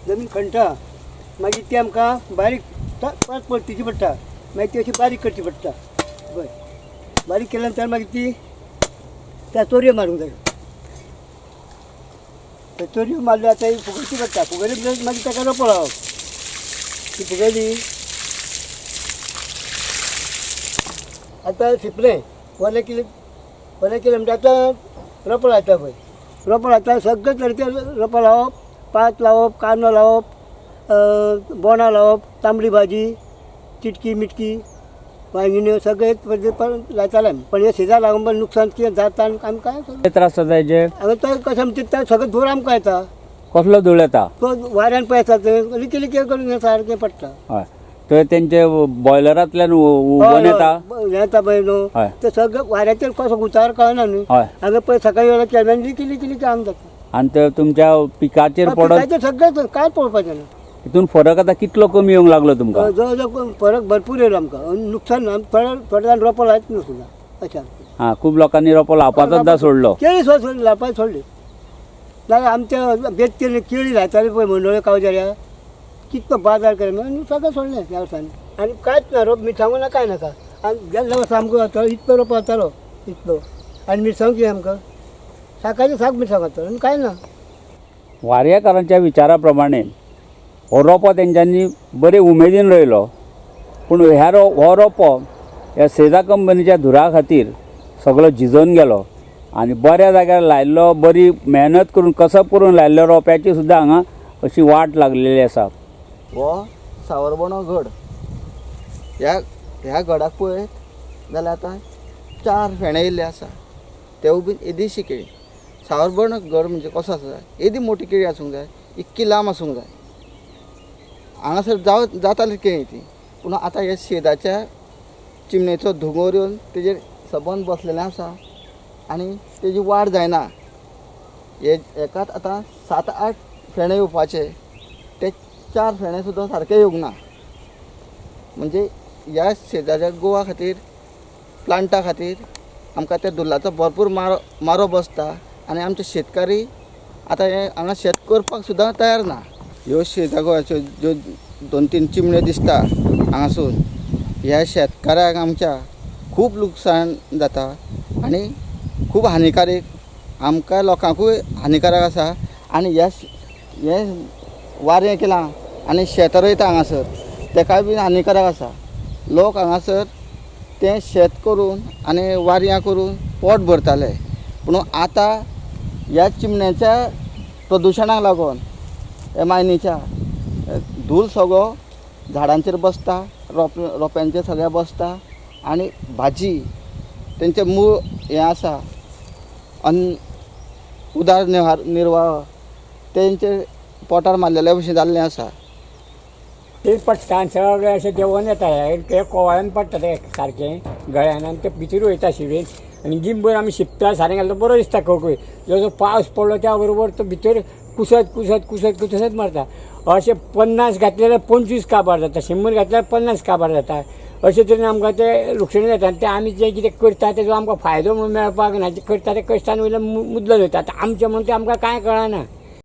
जमीन खणटा, मागीर ती आमकां बारीक परत परतीची पडटा, मागीर ती अशी बारीक करची पडटा. पळय बारीक केल्या नंतर मागीर ती त्या चोरयो मारूंक जायो. त्या चोरयो मारल्यो आतां फुगोवची पडटा. फुगयली म्हणटकच मागीर ताका रोपो लावप. ती फुगयली आतां शिंपलें वलें केलें, वलें केलें म्हणटा आतां रोपो लायता. पळय रोपो लायता सगळे तरेचे रोपो लावप, पात लावप, कांदो लावप, बोणां लावप, तांबडी भाजी, चिटकी मिटकी, वांयगिण्यो सगळे लायताले आमी. पण हे शेजार लागून पण नुकसान कितें जाता आनी आमी काय त्रास जाता हेजे? आतां कशें म्हणटा तें सगळें धूळ आमकां येता. कसलो धूळ येता? तो वाऱ्यान पळय येता तें लिकी लिकी करून हें सारकें पडटा. हय, थंय तेंचे बॉयलरांतल्यान उबोन येता, येता पळय न्हू ते सगळें वाऱ्याचेर कसो उतार कळना न्हू. हांगा पळय सकाळी वेळार केल्यान लिकी लिकी लिकी आंग जाता आनी ते तुमच्या पिकाचेर पडत सगळें कांय पळोवपाचें ना. हितून फरक आतां कितलो कमी येवंक लागलो तुमकां? जवळ जवळ फरक भरपूर येयलो आमकां. नुकसान थोडे थोडे जाण रोपो लायत न्हू सुद्दां अशें. हां, खूब लोकांनी रोपो लावपाचो सुद्दां सोडलो, केळी सुद्दां लावपाक सोडली. नाल्यार आमच्या बेत केली केळी लायताली पळय मंडोळे कावजऱ्या कितलो बाजार केले म्हणून सगळें सोडलें ह्या वर्सांनी. आनी कांयच ना रोप मिरसांगो ना कांय नाका. आनी गेल्ल्या वर्सा आमकां जातालो इतलो रोपो जातालो इतलो, आनी मिरसांग कितें आमकां साकाचें साक मिरसांग जातालो आनी कांय ना. वारयेकारांच्या विचारा प्रमाणे हो रोपो तेंच्यांनी बरे उमेदीन रोयलो, पूण ह्या हो रोपो ह्या सेजा कंपनीच्या धुरा खातीर सगळो झिजोवन गेलो आनी बऱ्या जाग्यार लायल्लो, बरी मेहनत करून कसब करून लायल्लो रोप्याची सुद्दां हांगा अशी वाट लागलेली आसा. हो सावरबोणो गड, ह्या गडाक पळयत जाल्यार आतां 4 फेणे येयल्ले आसा, तेवूय बीन येदीशी केळी. सावरबोणो गड म्हणजे कसो आसा, येदी मोठी केळी आसूंक जाय, इतकी लांब आसूंक जाय, हांगासर जाताली केळी ती. पूण आतां ह्या शेताच्या चिमणेचो धुंगोर येवन तेजेर सबंद बसलेलें आसा आनी तेजी वाड जायना. हे एकाच आतां 7-8 फेणे येवपाचे, ते 4 फेणे सुद्दां सारके येवंक ना. म्हणजे ह्या शेताच्या गोवा खातीर, प्लांटा खातीर आमकां त्या धुल्लाचो भरपूर मारो बसता आनी आमचे शेतकारी आतां हे हांगा शेत करपाक सुद्दां तयार ना. ह्यो शेता गोवाच्यो ज्यो 2-3 चिमण्यो दिसता हांगासून, ह्या शेतकाराक आमच्या खूब लुकसाण जाता आनी खूब हानिकारक आमकां लोकांकूय हानिकारक आसा. आनी हें वारें केलां आनी शेतां रोयता हांगासर तेकाय बी हानिकारक आसा. लोक हांगासर तें शेत करून आनी वारयां करून पोट भरताले, पूण आतां ह्या चिमण्याच्या प्रदुशणाक लागून, ह्या मायनीच्या धूल सगळो झाडांचेर बसता, रोप्यांचेर सगळें बसता आनी भाजी तेंचें मूळ हें आसा अन्न उदार निर्वाह तेंचे पोटार मारलेल्या भशेन जाल्लें आसा. ते पडटा आनी सगळें अशें देंवोन येता, ते कोवाळ्यान पडटा ते सारकें गळ्यान आनी ते भितर वयता शिवेन आनी गिमभर आमी शिंपता, सारें घालता, बरो दिसता खळखळी. जसो पावस पडलो त्या बरोबर तो भितर कुसत कुसत कुसत कुसत मारता. अशें 50 घातले जाल्यार 25 काबार जाता, 100 घातल्यार 50 काबार जाता. अशें तरेन आमकां तें लुकसाण जाता आनी तें आमी जें कितें करता तेजो आमकां फायदो म्हणून मेळपाक ना. जें करता तें कश्टान वयल्यान मुदलन वयता. आतां आमचें म्हणून तें आमकां कांय कळना.